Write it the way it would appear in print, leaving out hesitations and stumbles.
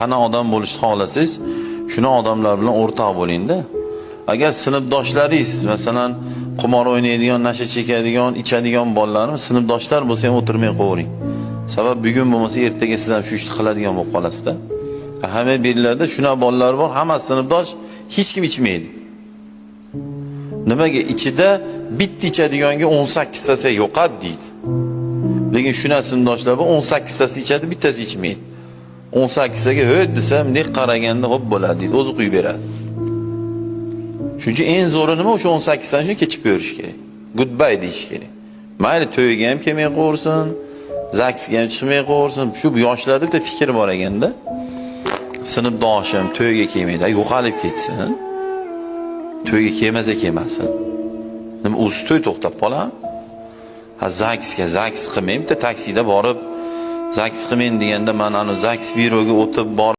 Qanaqa odam bo'lishni xohlasangiz, shuni odamlar bilan o'rtoq bo'lingda. Agar sinfdoshlaringiz, masalan, qimor o'ynaydigan, nasha chekadigan, ichadigan bolalarni sinfdoshlar bo'lsa ham o'tirmay qo'yavering. Sabab bugun bo'lmasa ertaga siz ham shu ishni qiladigan bo'lib qolasizda. Hamma bellarda shunaqa bolalar bor, hammasi sinfdosh, hech kim ichmaydi. Nimaga ichida bitta ichadiganga 18 tasi yo'qot deydi. Lekin shunaqa sinfdoshlar bor, 18 tasi ichadi, bittasi ichmaydi. 18 taga "Ho't" desa, bunday qaraganda hop bo'ladi deydi, o'zi quyib beradi. Shuning uchun eng zo'ri nima? O'sha 18 tani shuni kechib berish kerak. Goodbye deyish kerak. Mayli to'yga ham kelmay qo'ysin, zagsga ham chiqmay qo'ysin. Shu yoshlarda bitta fikr bor ekanda. Sinfdoshim to'yga kelmaydi, yo'qolib ketsin. To'yga kelmasa kelmasin. Nima o'zi to'y to'xtab qoladimi? Ha, zagsga zags qilmay, bitta taksida borib zags qilmayin deganda man anu zags byuroga o'tib borib